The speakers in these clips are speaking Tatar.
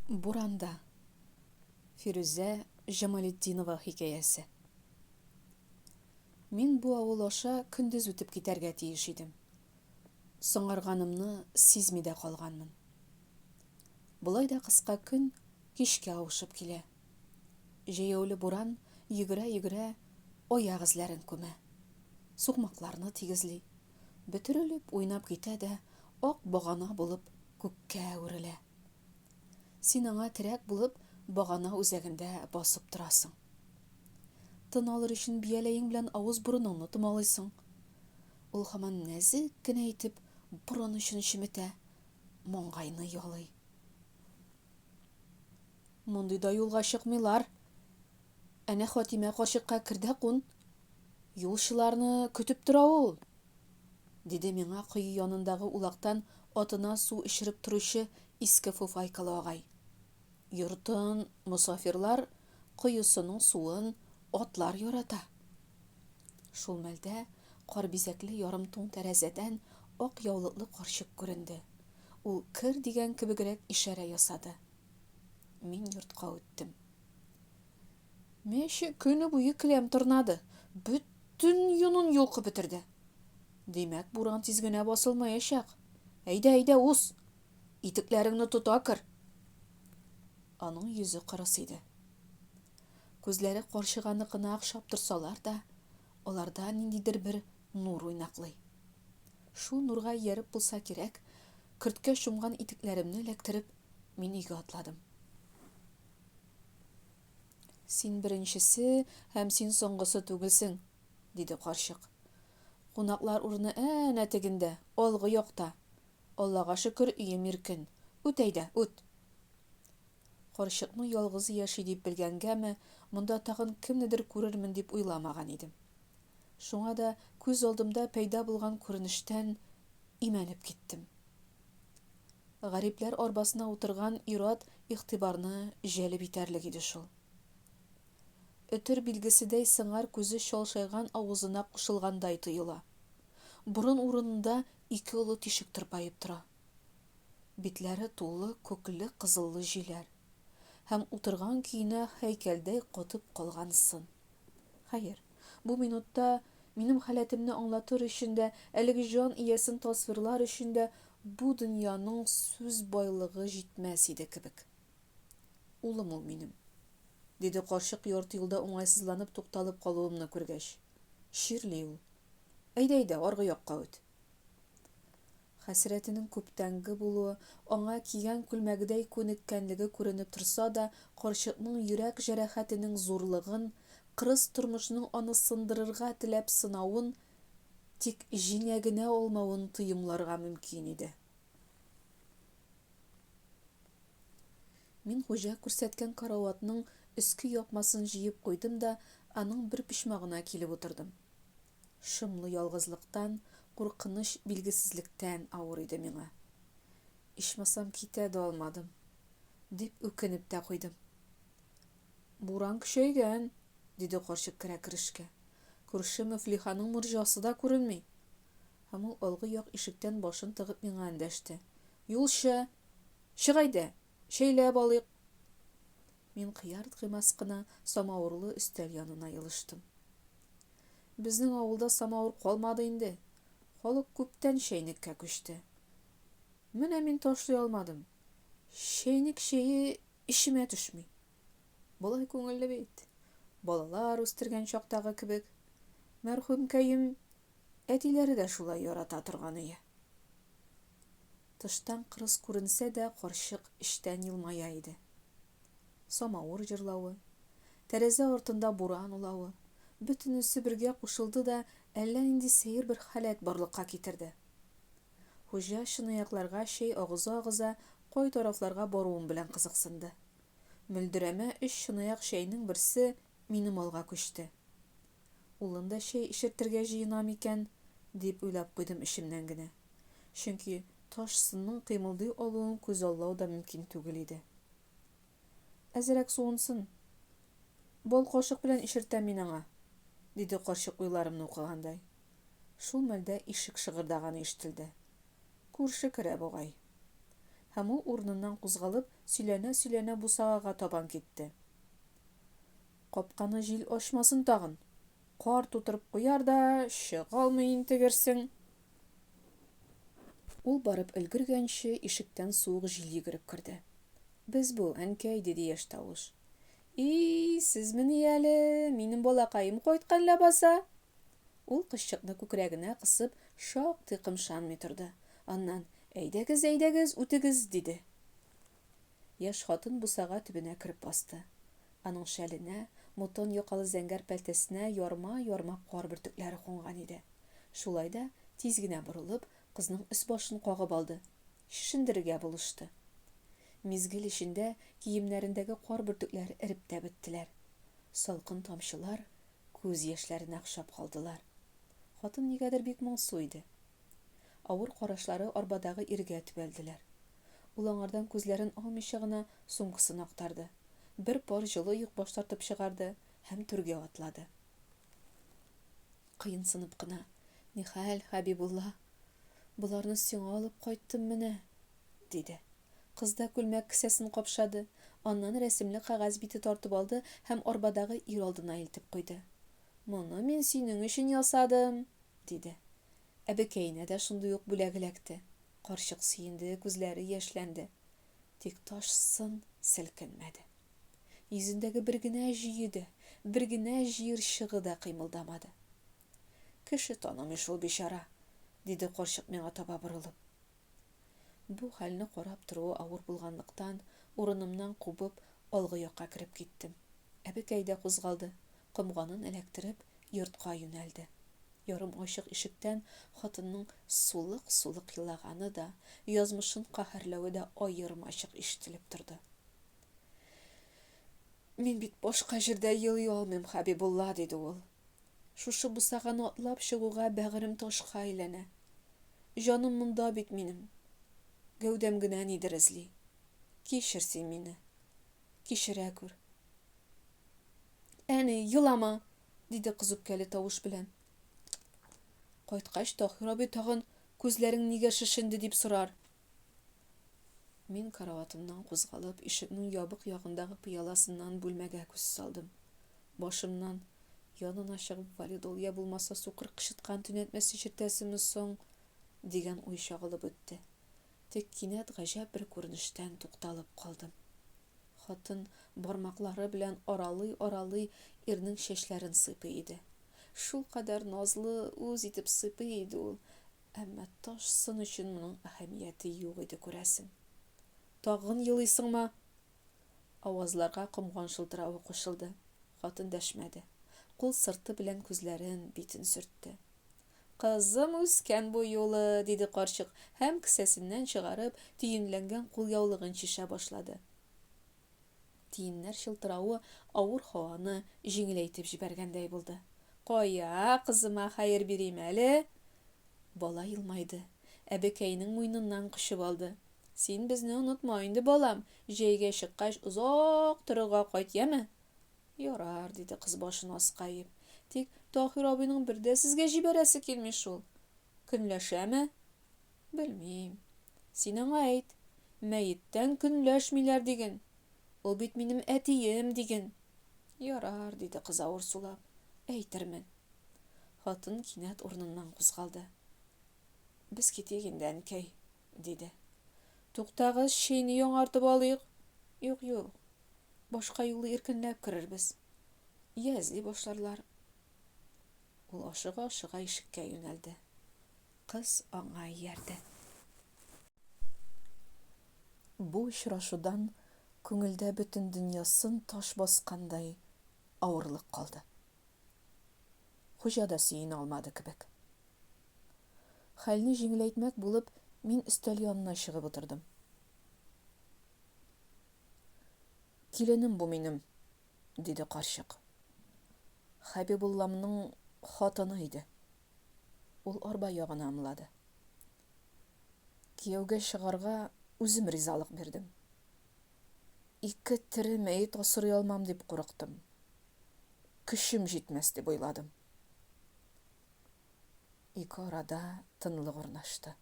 Буранда. Фирүзә Җамалетдинова хикәясе. Мин бу авыл аша көндез үтеп китәргә тиеш идем. Соңарганымны сизми дә калганмын. Болай да кыска көн кичкә авышып килә. Җәяүле буран йөгерә-йөгерә аяк эзләрен күмә. Сукмакларны тигезли. Бөтерелеп уйнап китә дә ак багана булып күккә әверелә. Син аңа терәк булып багана үзәгендә басып торасың. Тын алыр өчен бияләең белән авыз-борыныңны томалыйсың. Ул һаман нәзек кенә итеп борын очын чеметә, маңгайны ялый. Мондый да юлга чыкмыйлар. Әнә Хатимә карчыкка кер дә кун. Юлчыларны көтеп тора ул! Диде миңа кое янындагы улактан атына су эчереп торучы иске фуфайкалы агай. Йортын мосафирлар, коесының суын атлар ярата. Шул мәлдә кар бизәкле ярым туң тәрәзәдән ак яулыклы карчык күренде. Ул кер дигән кебегрәк ишарә ясады. Мин йортка үттем. Мәче көне буе келәм тырнады, бөтен йонын йолкып бетерде. Димәк, буран тиз генә басылмаячак. Әйдә, әйдә, уз! Итекләреңне тота кер! Аның йөзе кырыс иде. Күзләре карчыганыкына охшап торсалар да, аларда ниндидер бер нур уйнаклый. Шул нурга ияреп булса кирәк, көрткә чумган итекләремне эләктереп, мин өйгә атладым. Син беренчесе һәм син соңгысы түгелсең, диде карчык. Кунаклар урыны әнә тегендә, алгы якта. Аллага шөкер, өем иркен. Үт әйдә, үт. Карчыкны ялгызы яши дип белгәнгәме, монда тагын кемнедер күрермен дип уйламаган идем. Шуңа да күз алдымда пәйда булган күренештән имәнеп киттем. Гарипләр арбасына утырган ир-ат игътибарны җәлеп итәрлек иде шул. Өтер билгеседәй сыңар күзе чалшайган авызына кушылгандай тоела. Борын урынында ике олы тишек тырпаеп тора. Битләре тулы күкле-кызыллы җөйләр. Һәм утырган көенә һәйкәлдәй катып калган сын. Хәер, бу минутта минем халәтемне аңлатыр өчен дә, әлеге җан иясен тасвирлар өчен дә бу дөньяның сүз байлыгы җитмәс иде кебек. Улым ул минем. Диде карчык ярты юлда уңайсызланып тукталып калуымны күргәч. Чирли ул. Әйдә, әйдә, аргы якка үт. Хәсрәтенең күптәнге булуы, аңа кигән күлмәгедәй күнеккәнлеге күренеп торса да, карчыкның йөрәк җәрәхәтенең зурлыгын, кырыс тормышның аны сындырырга теләп сынавын, тик җиңә генә алмавын тоемларга мөмкин иде. Мин хуҗа күрсәткән караватның өске япмасын җыеп куйдым да аның бер почмагына килеп утырдым. Шомлы ялгызлыктан, куркыныч билгесезлектән авыр иде миңа. Ичмасам китә дә алмадым, дип үкенеп тә куйдым. Буран көчәйгән, диде карчык керә-керешкә. Күрше Мөфлиханың морҗасы да күренми. Һәм ул алгы як ишектән башын тыгып миңа эндәште. Юлчы! Чык әйдә, чәйләп алыйк. Мин кыяр-кыймас кына самавырлы өстәл янына елыштым. Безнең авылда самавыр калмады инде. Халык күптән чәйнеккә күчте. Менә мин ташлый алмадым. Чәйнек чәе эчемә төшми. Болай күңелле бит. Балалар үстергән чактагы кебек. Мәрхүмкәем әтиләре дә шулай ярата торган ие. Тыштан кырыс күренсә дә, карчык эчтән елмая иде. Самавыр җырлавы, тәрәзә артында буран улавы, бөтенесе бергә кушылды да әллә нинди сәер бер халәт барлыкка китерде. Хуҗа чынаякларга чәй агыза-агыза кай тарафларга баруым белән кызыксынды. Мөлдерәмә өч чынаяк чәйнең берсе минем алга күчте. Улын да чәй эчертергә җыена микән, дип уйлап куйдым эчемнән генә. Чөнки таш сынның кыймылдый алуын күзаллау да мөмкин түгел иде. Әзрәк суынсын. Бал кашык белән эчертәм мин аңа, диде карчык уйларымны укыгандай. Шул мәлдә ишек шыгырдаганы ишетелде. Күрше керә бугай. Һәм ул урыныннан кузгалып, сөйләнә-сөйләнә бусагага табан китте. Капканы җил ачмасын тагын. Кар тутырып куяр да, чыга алмый интегерсең. Ул барып өлгергәнче, ишектән суык җил йөгереп керде. Без бу, әнкәй, диде яшь тавыш. И, сезмени әле, минем балакаем кайткан ләбаса! Ул кызчыкны күкрәгенә кысып, шактый кымшанмый торды. Аннан, Әйдәгез, әйдәгез, үтегез, диде. Яшь хатын бусага төбенә кереп басты. Аның шәленә, мутон якалы зәңгәр пәлтәсенә ярма-ярма кар бөртекләре кунган иде. Шулай да, тиз генә борылып, кызның өс-башын кагып алды, чишендерергә булышты. Мизгел эчендә киемнәрендәге кар бөртекләре эреп тә беттеләр. Салкын тамчылар күз яшьләренә охшап калдылар. Хатын нигәдер бик моңсу иде. Авыр карашлары арбадагы иргә төбәлделәр. Ул аңардан күзләрен алмыйча гына сумкасын актарды, бер пар җылы оекбаш тартып чыгарды һәм түргә атлады. Кыенсынып кына, Нихәл, Хәбибулла? Боларны сиңа алып кайттым менә, диде. Кыз да күлмәк кесәсен капшады, аннан рәсемле кәгазь бите тартып алды һәм арбадагы ир алдына илтеп куйды. Моны мин синең өчен ясадым, диде. Әбекәенә дә шундый ук бүләк эләкте. Карчык сөенде, күзләре яшьләнде. Тик таш сын селкенмәде. Йөзендәге бер генә җөе дә, бер генә җыерчыгы да кыймылдамады. Кеше танымый шул бичара, диде карчык миңа таба борылып. Бу хәлне карап торуы авыр булганлыктан, урынымнан кубып, алгы якка кереп киттем. Әбекәй дә кузгалды, комганын эләктереп, йортка юнәлде. Ярым ачык ишектән хатынның сулык-сулык елаганы да, язмышын каһәрләве дә аермачык ишетелеп торды. Мин бит башка җирдә елый алмыйм, Хәбибулла, диде ул. Шушы бусаганы атлап чыгуга бәгырем ташка әйләнә. Җаным монда бит минем. Гәүдәм генә нидер эзли. Кичер син мине. Кичерә күр. Әни, елама! диде кыз үпкәле тавыш белән. Кайткач, Таһир абый тагын, Күзләрең нигә шешенде, дип сорар. Мин караватымнан кузгалып, ишекнең ябык ягындагы пыяласыннан бүлмәгә күз салдым. Башымнан, Янына чыгып, валидол я булмаса сукыр кычыткан төнәтмәсе чиртәсеме соң? дигән уй чагылып үтте. Тик кинәт гаҗәп бер күренештән тукталып калдым. Хатын бармаклары белән аралый-аралый ирнең чәчләрен сыйпый иде. Шулкадәр назлы, үз итеп сыйпый иде ул, әмма таш сын өчен моның әһәмияте юк иде, күрәсең. Тагын елыйсыңмы? Авазларга комган шылтыравы кушылды. Хатын дәшмәде. Кул сырты белән күзләрен, битен сөртте. Кызым үскән бу юлы, диде карчык һәм, кесәсеннән чыгарып, төенләнгән кулъяулыгын чишә башлады. Тиеннәр чылтыравы авыр һаваны җиңеләйтеп җибәргәндәй булды. Кая, кызыма хәер бирим әле! Бала елмайды, әбекәенең муеныннан кочып алды. Син безне онытма инде, балам, җәйгә чыккач, озак торырга кайт, яме? Ярар, диде кыз башын аска иеп. Тик Таһир абыйның бер дә сезгә җибәрәсе килми шул. Көнләшәме? Белмим. Син аңа әйт. Мәеттән көнләшмиләр диген. Ул бит минем әтием, диген. Ярар, диде кыз авыр сулап. Әйтермен. Хатын кинәт урыныннан кузгалды. Без китик инде, әнкәй, диде. Туктагыз, чәйне яңартып алыйк. Юк, юк. Башка юлы иркенләп керербез. Йә эзли башларлар. Ул ашыга-ашыга ишеккә юнәлде. Кыз аңа иярде. Бу очрашудан күңелдә бөтен дөньясын таш баскандай авырлык калды. Хуҗа да сөенә алмады кебек. Хәлне җиңеләйтмәк булып, мин өстәл янына чыгып утырдым. Киленем бу минем, диде карчык. Хәбибулламның хатыны иде. Ул арба ягына ымлады. Кияүгә чыгарга үзем ризалык бирдем. Ике тере мәет асрый алмам дип курыктым. Көчем җитмәс дип уйладым. Ике арада тынлык урнашты.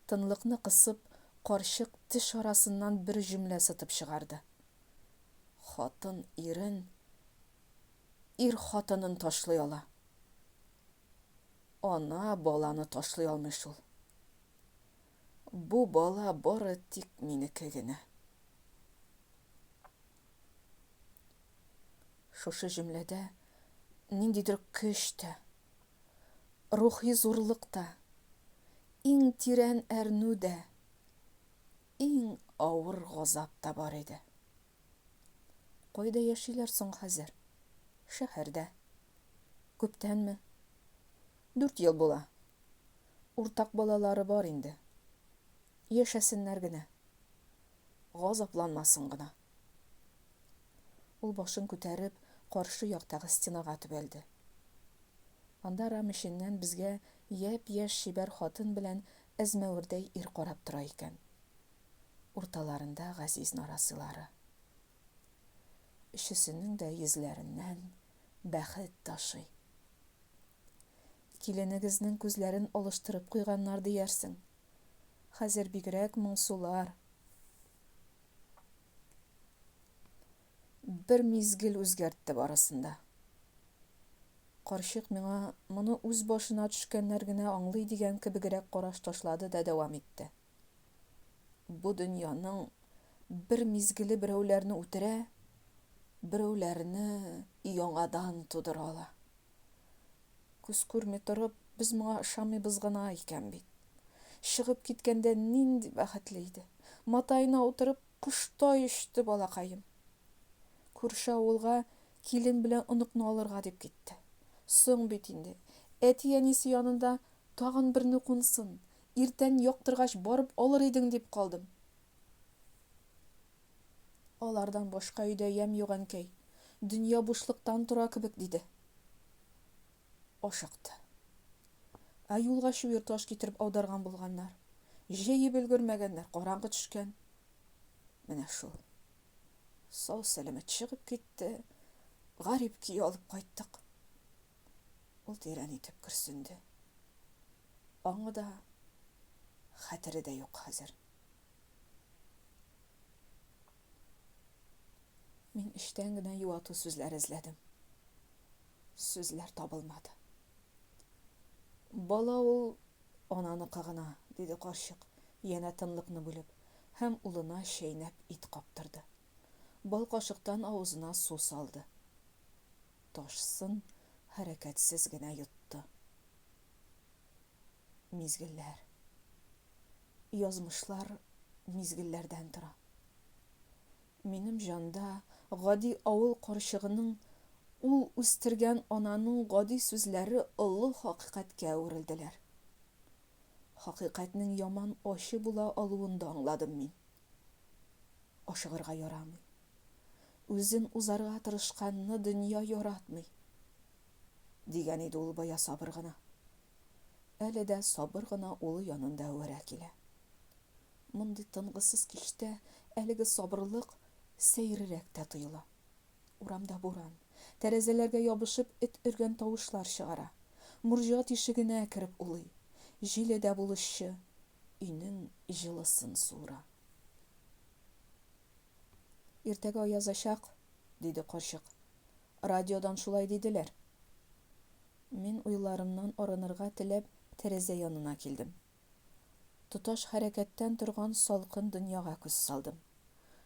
Тынлыкны кысып, Карчык теш арасыннан бер җөмлә сытып чыгарды. Хатын ирен, ир хатынын ташлый ала. Ана баланы ташлый алмый шул. Бу бала бары тик минеке генә. Шушы җөмләдә ниндидер көч тә, рухи зурлык та, иң тирән әрнү дә, иң авыр газап та бар иде. Кайда яшиләр соң хәзер? Шәһәрдә. Күптәнме? Дүрт ел була. Уртак балалары бар инде. Яшәсеннәр генә. Газапланмасын гына. Ул башын күтәреп, каршы яктагы стенага төбәлде. Анда рам эченнән безгә япь-яшь чибәр хатын белән әзмәвердәй ир карап тора икән. Урталарында газиз нарасыйлары. Өчесенең дә йөзләреннән бәхет ташый. Киленегезнең күзләрен алыштырып куйганнар диярсең. Хәзер бигрәк моңсулар. Бер мизгел үзгәртте барысын да. Карчык миңа моны үз башына төшкәннәр генә аңлый дигән кебегрәк караш ташлады да дәвам итте. Бу дөньяның бер мизгеле берәүләрне үтерә, берәүләрне яңадан тудыра ала. Күз күрми торып, без моңа ышанмыйбыз гына икән бит. Чыгып киткәндә нинди бәхетле иде. Матаена утырып, коштай очты балакаем. Күрше авылга килен белән оныкны алырга дип китте. Соң бит инде. Әти-әнисе янында тагын берне кунсын, иртән яктыргач барып алыр идең дип калдым. Алардан башка өйдә ямь юк, әнкәй. Дөнья бушлыктан тора кебек, диде. Ашыкты. Ә юлга чуер таш китереп аударган булганнар. Җәеп өлгермәгәннәр, караңгы төшкән. Менә шул. Сау-сәламәт чыгып китте, гарип көе алып кайттык. Ул тирән итеп көрсенде. Аңы да, хәтере дә юк хәзер. Мин эчтән генә юату сүзләре эзләдем. Сүзләр табылмады. Бала ул ананыкы гына, диде карчык, янә тынлыкны бүлеп, һәм улына чәйнәп ит каптырды. Бал кашыктан авызына су салды. Ташсын хәрәкәтсез генә йотты. Мизгелләр. Язмышлар мизгелләрдән тора. Минем җанда гади авыл карчыгының, ул үстергән ананың гади сүзләре олы хакыйкатькә әверелделәр. Хакыйкатьнең яман ачы була алуын да аңладым мин. Ашыгырга ярамый. Үзен узарга тырышканны дөнья яратмый. Дигән иде ул бая сабыр гына. Әле дә сабыр гына улы янында әвәрә килә. Мондый тынгысыз кичтә әлеге сабырлык сәеррәк тә тоела. Урамда буран. Тәрәзәләргә ябышып эт өргән тавышлар чыгара. Морҗа тишегенә кереп улый. Җиле дә булышчы, өйнең җылысын суыра. Иртәгә аязачак, диде карчык. Радиодан шулай диделәр. Мин уйларымнан арынырга теләп тәрәзә янына килдем. Тоташ хәрәкәттән торган салкын дөньяга күз салдым.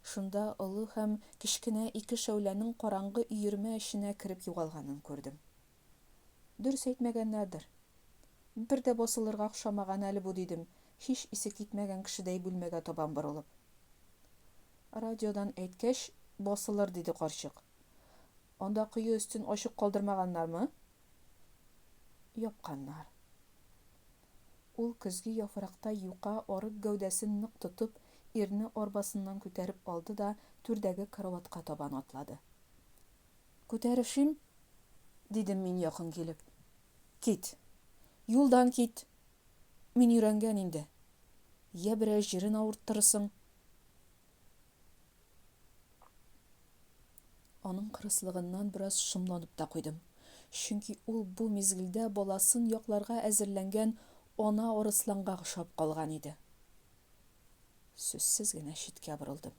Шунда олы һәм кечкенә ике шәүләнең караңгы өермә эченә кереп югалганын күрдем. Дөрес әйтмәгәннәрдер. Бер дә басылырга охшамаган әле бу, дидем, һич исе китмәгән кешедәй бүлмәгә табан борылып. Радиодан әйткәч, басылыр, диде карчык. Анда кое өстен ачык калдырмаганнармы? Япканнар. Ул көзге яфрактай юка арык гәүдәсен нык тотып, ирне арбасыннан күтәреп алды да түрдәге караватка табан атлады. Күтәрешим? дидем мин якын килеп. Кит! Юлдан кит! Мин өйрәнгән инде. Йә берәр җирен авырттырырсың. Аның кырыслыгыннан бераз шомланып та куйдым. Чөнки ул бу мизгелдә баласын якларга әзерләнгән ана арысланга охшап калган иде. Сүзсез генә читкә борылдым.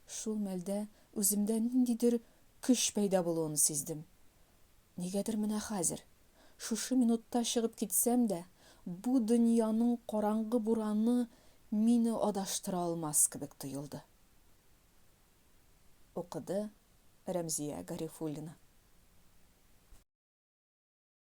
Шул мәлдә үземдә ниндидер көч пәйда булуын сиздем. Нигәдер менә хәзер, шушы минутта чыгып китсәм дә, бу дөньяның караңгы бураны мине адаштыра алмас кебек тоелды. Укыды Рәмзия Гарифуллина.